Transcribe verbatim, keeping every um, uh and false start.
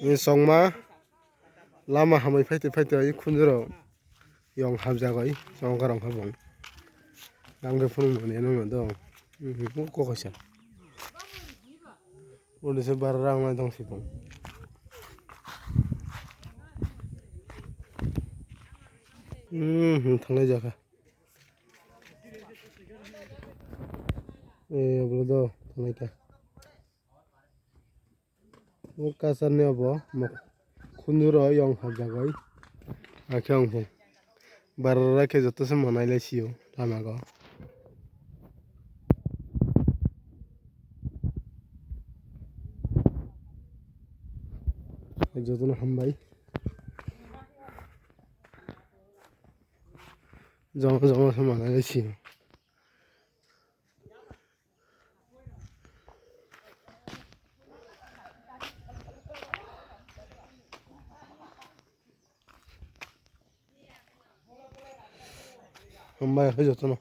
Ni songma lama hamai phaite phaite oi khunjuro yong habjagoi chongkarong kha bong. Ang khe phunuk mani ano do. Ko kaisa. Uni se bar rang nai dong sipong. Hmm, thangnai jakha. Eh, bro do, thangnai ta. O kasar ni obo mok-, khunjuro yong habjagoi. Akhe ongkhe barara khe joto se manai lai sio lamago. Jotono hambai. Joma joma se manai lai sio. Hambai khe jotono.